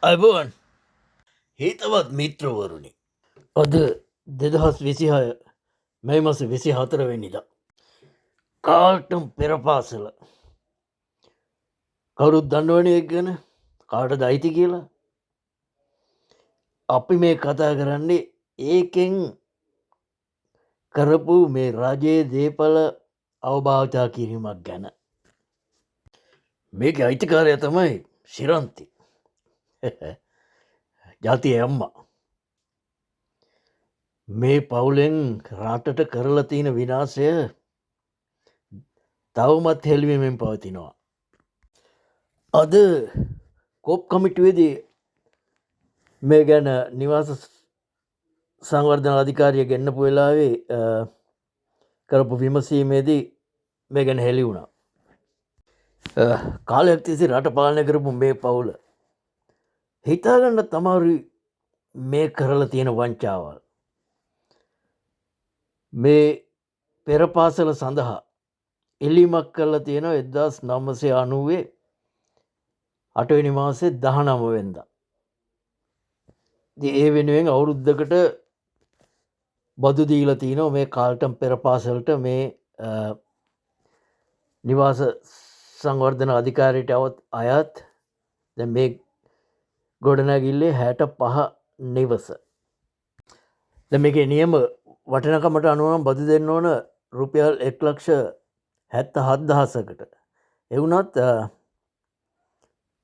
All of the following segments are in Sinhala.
අයබෝවන් හිතවත් මිත්‍රවරුනි, අද 2026 මැයි මාස 24 වෙනිදා කාල්ටන් පෙරපාසල කවුරුත් දන්නවනේ ඒක ගැන කාටද අයිති කියලා. අපි මේ කතා කරන්නේ ඒකෙන් කරපු මේ රජයේ දේපල අවභාවිතා කිරීමක් ගැන. මේකේ අයිතිකාරයා තමයි ශිරන්ති ජාතිය අම්මා. මේ පවුලෙන් රටට කරලා තියෙන විනාශය තවමත් හෙළිවෙමින් පවතිනවා. අද කෝප් කමිටුවේදී මේ ගැන නිවාස සංවර්ධන අධිකාරිය ගෙන්නපු වෙලාවේ කරපු විමසීමේදී මේ ගැන හෙළි වුණා. කාලයක් තිස්සේ රට පාලනය කරපු මේ පවුල හිතාගන්න අමාරුයි මේ කරලා තියෙන වංචාවල්. මේ පෙර පාසල සඳහා ඉල්ලීමක් කරලා තියෙනවා 1990 අටවෙනි මාසේ 19 වෙනිදා. ඉතින් ඒ වෙනුවෙන් අවුරුද්දකට බදු දීලා තිනවා මේ කාල්ටන් පෙර පාසලට මේ නිවාස සංවර්ධන අධිකාරියට අයත් දැන් මේ ගොඩනැගිල්ලේ 65 නිවස. දැන් මේකේ නියම වටිනාකමට අනුව නම් බදු දෙන්න ඕන රුපියල් 1,77,000කට. ඒ වුණත්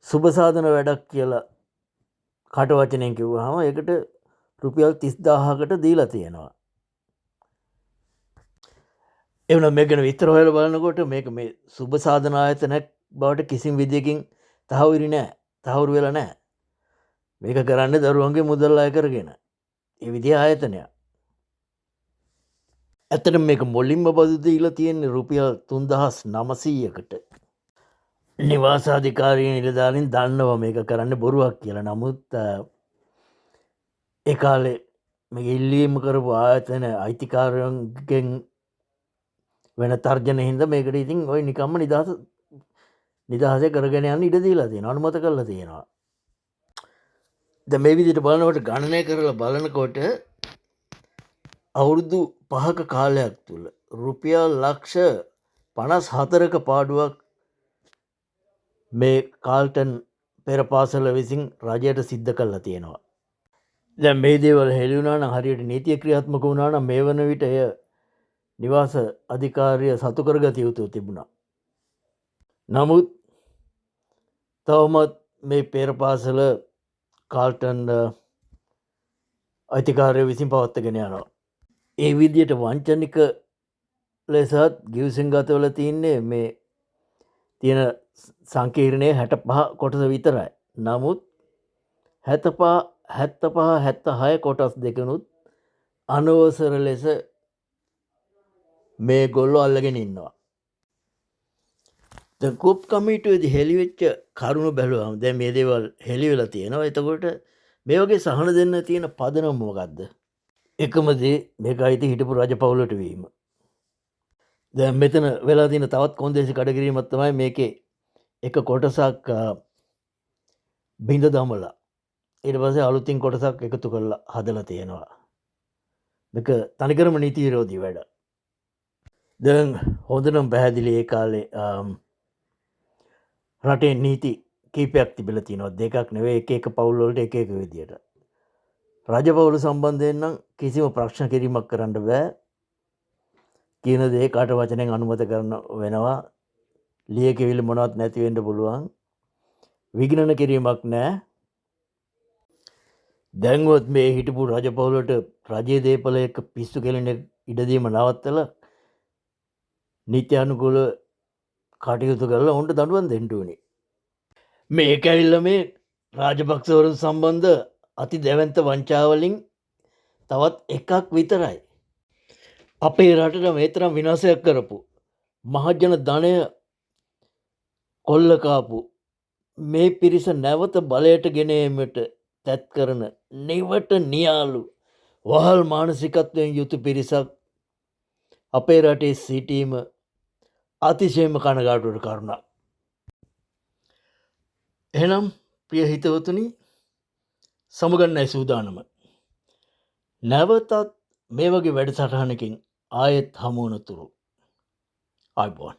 සුබ සාධන වැඩක් කියලා කට වචනෙන් කිව්වහම ඒකට රුපියල් 30,000කට දීලා තියෙනවා. ඒ වුණත් මේක ගැන විස්තර හොයලා බලනකොට මේක මේ සුබ සාධන ආයතනයක් බවට කිසිම විදියකින් තහවුරු නෑ. තහවුරු වෙලා නෑ. මේක කරන්නේ දරුවන්ගේ මුදල් අය කරගෙන. ඒ විදිය ආයතනයක්. ඇත්තටම මේක මුලින්ම බදු දීලා තියෙන්නේ රුපියල් 3,900කට. නිවාසාධිකාරී නිලධාරීන් දන්නවා මේක කරන්න බොරුවක් කියලා. නමුත් ඒ කාලේ මේක ඉල්ලීම කරපු ආයතන අයිතිකාරයන්ගෙන් වෙන තර්ජන හින්දා මේකට ඉතින් ඔය නිකම්ම නිදහසේ කරගෙන යන්න ඉඩ දීලා තියෙනවා, අනුමත කරලා තියෙනවා. දැන් මේ විදිහට බලනකොට ගණනය කරලා බලනකොට අවුරුදු 5ක කාලයක් තුල රුපියල් 54,00,000ක පාඩුවක් මේ කාල්ටන් පෙර පාසල විසින් රජයට සිද්ධ කරලා තියෙනවා. දැන් මේ දේවල් හෙළි වුණා නම් හරියට නීතිය ක්‍රියාත්මක වුණා නම් මේ වන විට එය නිවාස අධිකාරිය සතු කරගත යුතුව තිබුණා. නමුත් තවමත් මේ පෙර පාසල කාල්ටන් අයිතිකාරය විසින් පවත්වාගෙන යනවා. ඒ විදියට වංචනික ලෙසත් ගිවිසුම්ගත වෙලා තින්නේ මේ තියෙන සංකීර්ණයේ 65 කොටස විතරයි. නමුත් 75 75 76 කොටස් දෙකනුත් අනවසර ලෙස මේ ගොල්ලෝ අල්ලගෙන ඉන්නවා. දැන් කෝප් කමිටුවේදී හෙළි වෙච්ච කරුණු බැලුවම දැන් මේ දේවල් හෙළි වෙලා තියෙනවා. එතකොට මේ වගේ සහන දෙන්න තියෙන පදනම මොකද්ද? එකම දේ මේක අයිති හිටපු රජ පවුලට වීම. දැන් මෙතන වෙලා තියෙන තවත් කොන්දේසි කඩකිරීමක් තමයි මේකේ එක කොටසක් බිඳ දමලා ඊට පස්සේ අලුතින් කොටසක් එකතු කරලා හදලා තියෙනවා. මේක තනිකරම නීති විරෝධී වැඩ. දැන් හොඳටම පැහැදිලි ඒ කාලේ රටේ නීති කීපයක් තිබිලා තියෙනවා. දෙකක් නෙවෙයි, එක එක පවුල් වලට එක එක විදියට. රජ පවුල සම්බන්ධයෙන් නම් කිසිම ප්‍රශ්න කිරීමක් කරන්න බෑ. කියන දේ කට වචනෙන් අනුමත කරන වෙනවා. ලියකියවිලි මොනවත් නැති වෙන්න පුළුවන්. විගණන කිරීමක් නෑ. දැන්වත් මේ හිටපු රජ පවුලට රජයේ දේපල එක්ක පිස්සු කෙලින ඉඩ දීම නවත්තලා නීත්‍යානුකූල කටයුතු කරලා ඔවුන්ට දඬුවම් දෙන්න ඕනේ. මේක ඇවිල්ලා මේ රාජපක්ෂවරුන් සම්බන්ධ අති දැවැන්ත වංචාවලින් තවත් එකක් විතරයි. අපේ රටට මේ තරම් විනාශයක් කරපු මහජන ධනය කොල්ල කාපු මේ පිරිස නැවත බලයට ගෙන ඒමට තැත් කරන නිවට නියාලු වහල් මානසිකත්වයෙන් යුතු පිරිසක් අපේ රටේ සිටීම අතිශයම කනගාටුවට කරුණක්. එහෙනම් ප්‍රිය හිතවතුනි, සමුගන්නයි සූදානම. නැවතත් මේ වගේ වැඩසටහනකින් ආයෙත් හමු වන තුරු. ආයුබෝවන්.